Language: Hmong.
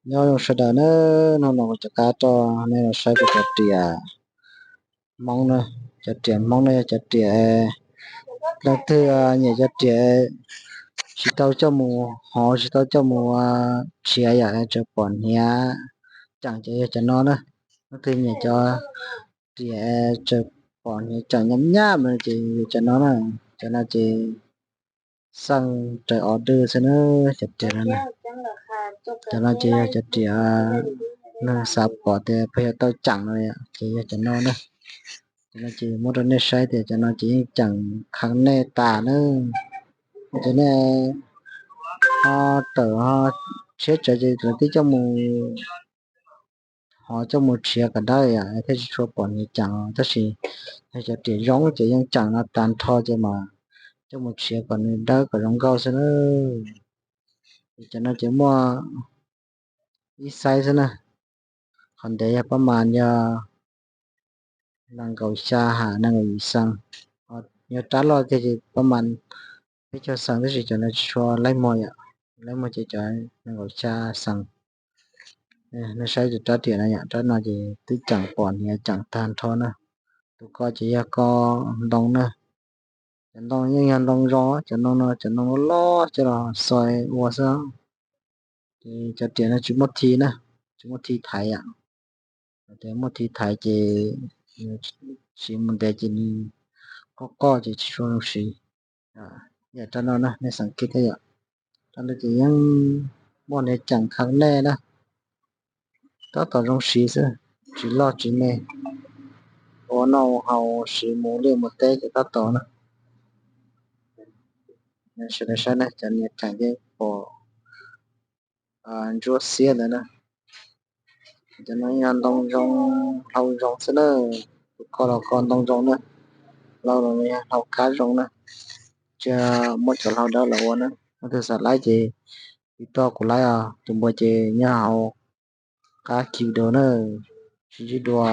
Nyob zoo sawv daws na, hnub no kuv cov kab rau nej los saib kuv cov riam Hmoob na. Cov riam Hmoob no yog cov riam, leej twg nyiam cov riam tsis tau coj mus hov, tsis tau coj mus tshiav yom, tseem pom hniav ceem ces yog cov no na. Leej twg nyiam cov riam tseem pom hniav ceem nyab nyab mas ces yog cov no na. Cov no ces xeej raws order xwb na, cov riam no na. Cov no ces yog cov riam neeg xav pom tias puas yog tau ceem no ces yog cov no na. Cov no ces muab rau nej saib tias cov no ces yeej ceem kha nej tas na. Ces nej ho tawm ho tshiab tsawv ces lawv twb coj mus hov coj mus tshiav kom dawb yom, thiaj tsis tshua pom hniav ceem. Tab sis yog cov riam zoo ces yeej ceem no tag nrho ces mas coj mus tshiav kom nws dawb kom zoo nkauj xwb na. Ces cov no ces muaj ib xaiv xwb na. Qhov ntev yog pab mas yog nees nkaum xya ham nees nkaum yim xees. Yog rab loj tiag ces pab mas peb caug xees, tab sis cov no tsis tshua laib muag yom, laib muag ces cov nees nkaum xya xees. Nej saib cov rab riam no yom, rab no ces twb ceem pom hniav ceem tag nrho na. Tus ko ces yog ko ntoo na. Cov ntoo yeej yog ntoo zoo, cov ntoo no cov ntoo loj loj coj los xoi ua xwb. Ces cov riam no tsis muaj thi na, tsis muaj thi thaiv yom. Tias muaj thi thaiv ces siv mus ntev ces nws qoj qoj ces tsis tshua zoo siv. Yog rab no na, nej xeem kiv thiab yom. Rab no ces yeej muaj hniav ceem kha nej na. Tab tom zoo siv xwb, tsis loj tsis me. Ua noj haus siv mus liaj mus teb ces tab tom na. Sawv daws saib na, cov hniav ceem ces pom ntsuab xiab ntawd na. Cov no yog ntoo zoo, hlau zoo xwb na. Tus ko los ko ntoo zoo na, hlau los yog hlau kab zoo na. Tsiaj muab cov hlau dawb los ua na. Leej twg xav laib ces tiv toj kuv laib os. Tus npua ces nyob hauv qab kiv dua na. Sib ntsib dua.